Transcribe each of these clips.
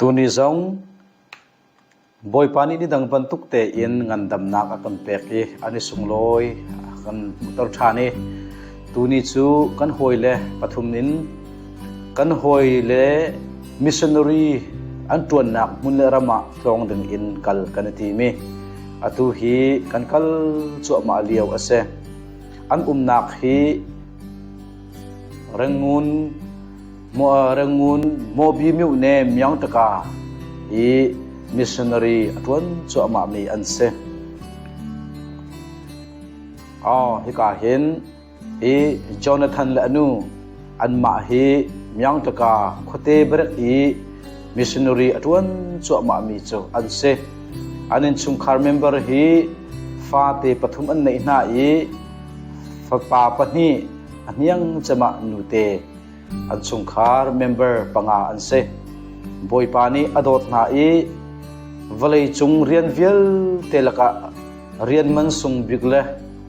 Tuni zong Bawipa nih nidang bantuk tein ngandamnak a kan pek i an i sunglawi a kan hmuhter ṭhan i tuni cu kan hawile pathum in kan hawile missionary an ṭuannak hmun le ram ah tlawng ding in kal kan i tim i atu hi kan kal cuahmah lio a si. An umnak hi Rangoon Rangoon Mobi Myone Myaungtaka i missionary a ṭuan cuahmahmi an si. Oh, hika hin hi Jonathan le a nu anmah hi Myaungtaka khuate barek i missionary a ṭuan cuahmahmi cu an si. An innchungkhar member hi fate pathum an neih hna i fapa pahnih a hniang cem ah nute an chungkhar member panga an si. Bawipa nih a dawt hna i vawleicung rian vialte lakah rian man sung bik le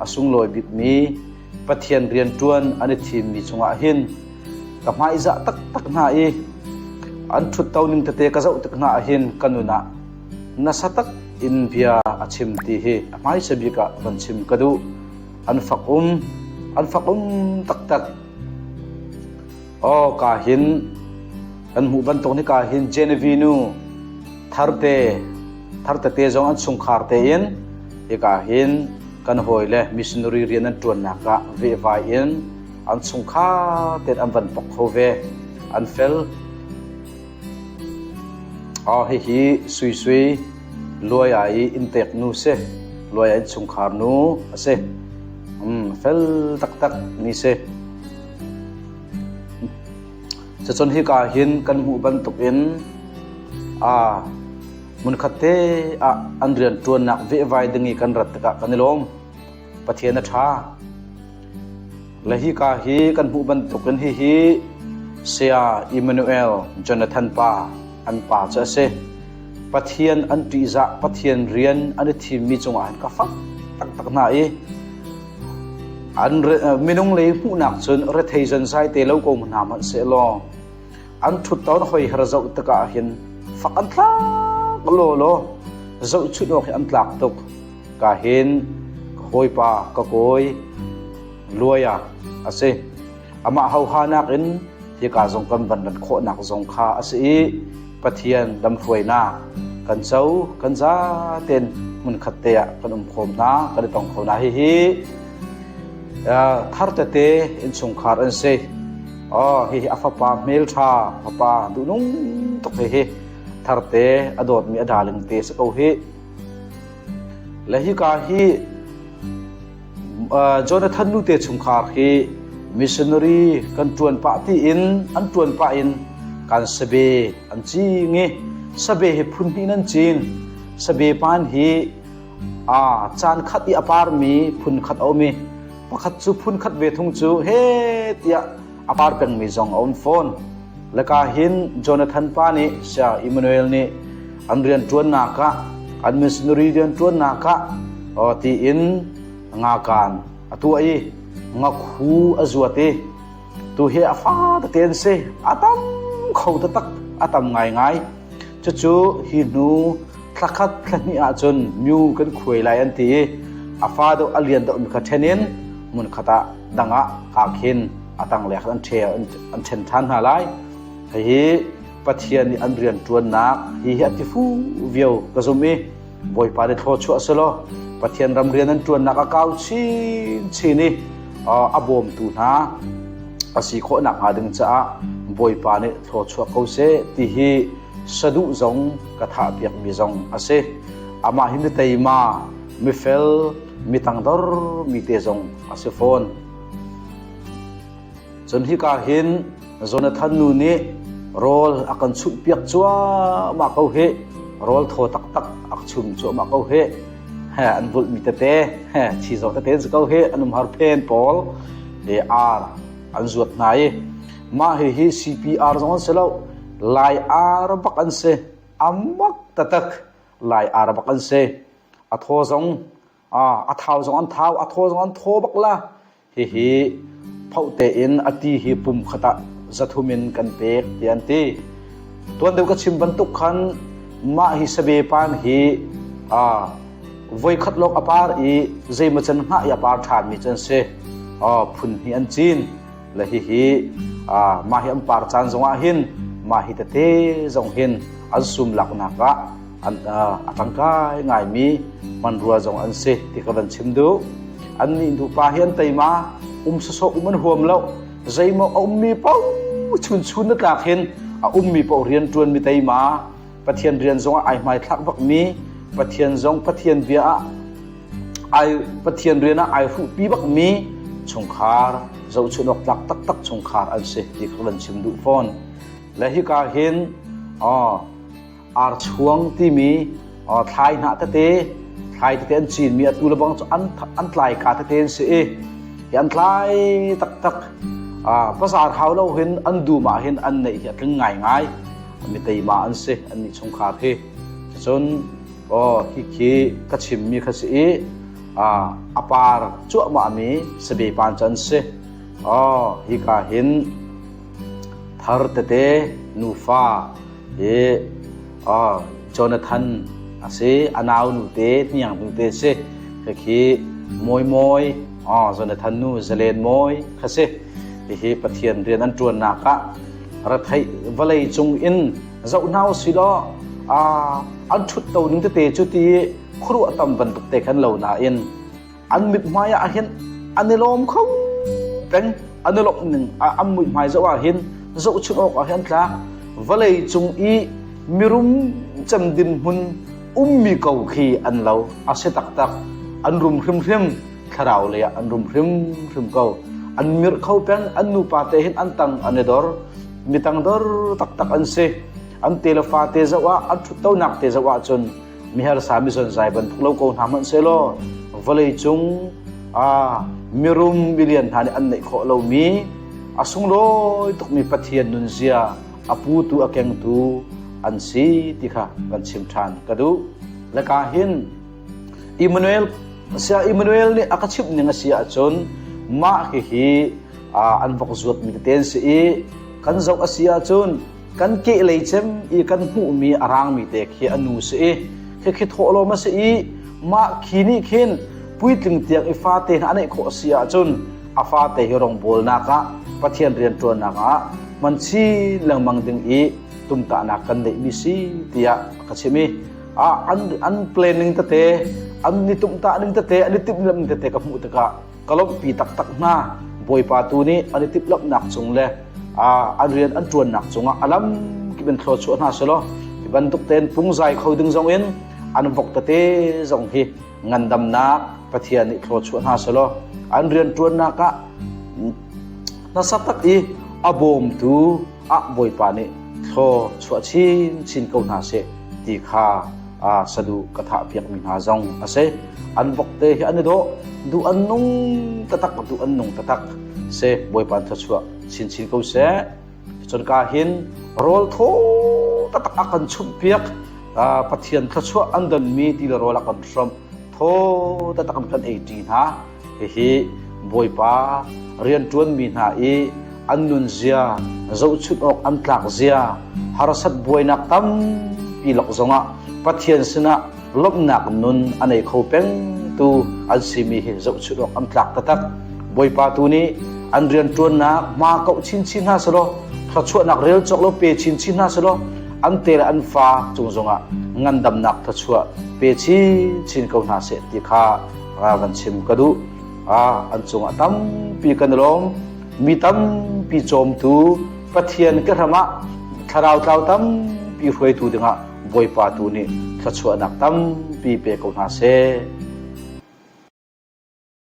a sunglawi bikmi Pathian rian ṭuan an i thimmi cungah hin ka hmaizah taktak hna i an ṭhutto ning tete ka zoh tik hna ah hin ka nun ah nasa tak in bia a chim ti hi a hmaisa bik ah van chim ka duh. An fak um, an fak um taktak. Aw ka hin kan hmuh bantuk ni ka hin Genevieve nu tharte tharte te zong an chungkhar tein hika hin kan hawi le missionary rian an ṭuannak ah vehvai in an chungkhar tein an van pok kho ve an fel Aw hihi Sui Sui Luai i inntek nu si Luai in chungkhar nu a si um fel taktak mi si Cucun hika hin kan hmuh bantukin a hmunkhat te ah an rian ṭuannak vehvai ding i kan rat tikah kan i lawm. Pathian a ṭha. Le hika hi kan hmuh bantukin hihi Saya Emmanuel Jonathan pa an pa cu a si. Pathian an ṭihzah, Pathian rian an i thimmi cungah hin ka fak taktak hna i an minung lei hmuhnak cun rethei zanzai te lo ko hna hmanh sehlaw an ṭhutton hoiher zoh tikah hin fak an tlak law law zohchunh awk hi an tlak tuk ka hin ka hawipa ka kawi luaia a si amah hauhanak in hika zong kan van rat khawhnak zong kha a si i Pathian lamhruainak kan co kan zaten hmunkhat te ah kan um khawm hna kan i tong kho hna hihi thar tete innchungkhar an si oh hihi a fapa hmelṭha fapa duhnung tuk hihi tharte a dawtmi a darling te si ko hi le hika hi Jonathan nu te chungkhar hi missionary kan ṭuan pah tiin an ṭuan pah in kan sabe an cing i sabe hi phun hnih in an cin. Sabe pan hi a caan khat i a parmi phun khat a um i pakhat cu phun khat ve thung cu he tiah a par pengmi zong a um fawn. Laka hin Jonathan pa nih Sia Emmanuel nih an rian ṭuannak ah an missionary rian ṭuannak ah tiin ngakan a tuah i ngakhu a zuat i tu hi a fa tete an si a tam kho taktak a tam ngaingai cucu hi hnu thlakhat thlahnih ahcun myu kan khuai lai an ti i a fa deuh a lian deuh mi kha ṭhen in hmun khat ah dang ah kaa khin a tang le an ṭhe an ṭhen ṭhan hna lai hihi Pathian nih an rian ṭuannak hi hi a ti fu vio ka zum i Bawipa nih thluachuah selaw Pathian ram rian an ṭuannak a kau chinchin i a bawmtu hna a si khawh nakhnga ding caah Bawipa nih thluachuah ko seh ti hi saduh zong ka thahpiakmi zong a si. Amah hi mi teima, mifel, mi tangdor mi te zong a si fawn. Cun hika hin Jonathan nu nih rawl a kan chumhpiak cuahmah ko hih. Rawl thaw taktak a chum cuahmah ko hih. He an vulhmi tete, he chizawh tete an si ko hih. An umhar phen pawl le ar an zuat hna i mah hihi CPR zong an si lo. Lai ar bak an si. Amak taktak lai ar bak an si. A thaw zong a thau zong an thau, a thaw zong an thaw bak la. Hihi phoh tein a ti hi pum khat ah zathum in kan pek ti an ti. Tuan deuh ka chim bantuk khan mah hi sabe pan hi voikhat lawng a par i zeimaw can hngah i a par ṭhanmi cu an si. Phun hnih an cin. Le hihi mah hi an par caan zongah hin mah hi tete zong hin an sum laknak ah an a tangkai ngaimi hmanrua zong an si ti ka van chim duh. Annih nupa hi an teima, um sawsawh um an huam lo. Zeimaw a ummi paoh chunchun na tlak hin a ummi paoh rianṭuan mi teima, Pathian rian zong ah ai hmaithlak bakmi, Pathian zong Pathian bia ah ai Pathian rian ah ai hruhpi bakmi chungkhar zohchunh awk tlak taktak chungkhar an si ti kha van chim duh fawn. Le hika hin archuang timi thlai hnah tete thlai tete an cinmi atu le bang cu an tlai ka tete an si i hi an tlai taktak bazaar hau lo hin an dum ah hin an neih hi a tling ngaingai mi teima an si an nih chungkhar hi cun aw hi khi ka chimmi kha si i a par cuahmah mi sabe pan cu an si aw hika hin thar tete nufa hi Jonathan a si a nau nute hniang nute si khi mawi mawi Jonathan nu Zalen mawi kha si hihi Pathian rian an ṭuannak ah retheih vawlei cung in zoh hna usih law an ṭhut to ning tete cu ti khuaruah tam bantuk te khan lo nain an mithmai ah hin an i lawm kho peng an i lawmh ning an muihmai zoh ah hin zohchunh awk ah hin tlak vawlei cung i mirum cem dinhmun ummi ko khi an lo a si taktak an rum hrimhrim thlarau lei ah an rum hrimhrim ko an mirh kho peng an nupa te hin an tang an i dor mi tangdor taktak an si an te le fa te zoh ah an ṭhuttonak te zoh ah cun miharsa mizonzai bantuk lo ko hna hmanh sehlaw vawlei cung mirum milian hna nih an neih khawh lomi a sunglawi tukmi Pathian nunzia a putu a kengtu an si ti kha kan chim ṭhan ka duh. Le ka hin Immanuel sia Immanuel nih a ka chimh ning a si ahcun mah hihi an vok zuatmi tete an si i kan zoh a si ahcun kan kehlei cem i kan hmuhmi a rangmi te khi a nu si i khikhi thawhlawm a si i mah khi nih khin puitling tiang i fate hna a neih khawh a si ahcun a fate hi rawngbawlnak ah Pathian rianṭuannak ah hman chin lengmang ding i tumtahnak kan neihmi si tiah a ka chim i an an planning tete an ni tumtah ning tete an i timhlamh ning tete ka hmuh tikah ka lawmhpi taktak hna. Bawipa tu nih an i timhlamhnak cung le an rian an ṭuannak cungah a lam kip in thluachuah hna selaw hi bantuk tein pungzai kho ding zong in an vok tete zong hi ngandamnak Pathian nih thluachuah hna selaw an rian ṭuannak ah nasa tak i a bawmtu ah Bawipa nih thluachuah chinchin ko hna seh ti kha saduh ka thahpiakmi hna zong a si. An vokte hi an i dawh, duh an nung taktak, duh an nung taktak si. Bawipa thluachuah chinchin ko seh. Cun ka hin rawl thaw taktak a kan chumhpiak. Pathian thluachuah an donmi ti le rawl a kan hrawmh. Thaw taktak an kan ei ṭi hna. Hihi Bawipa rianṭuanmi hna i an nunzia zohchunh awk an tlak zia harsat buainak tampi lak zongah Pathian sinah lawmhnak nun a nei kho pengtu an simi hi zohchunh awk an tlak taktak. Bawipa tu nih an rianṭuannak hma kauh chinchin hna selaw thluachuahnak rel cawk lo pe chinchin hna selaw an te le an fa cung zongah ngandamnak thluachuah pe chinchin ko hna seh ti kha van chim ka duh. An cungah tampi kan i lawm. Mi tampi cawmtu Pathian ka hram ah thlarau tlau tampi hruaitu dingah Bawipa tu nih thluachuahnak tampi pe ko hna seh.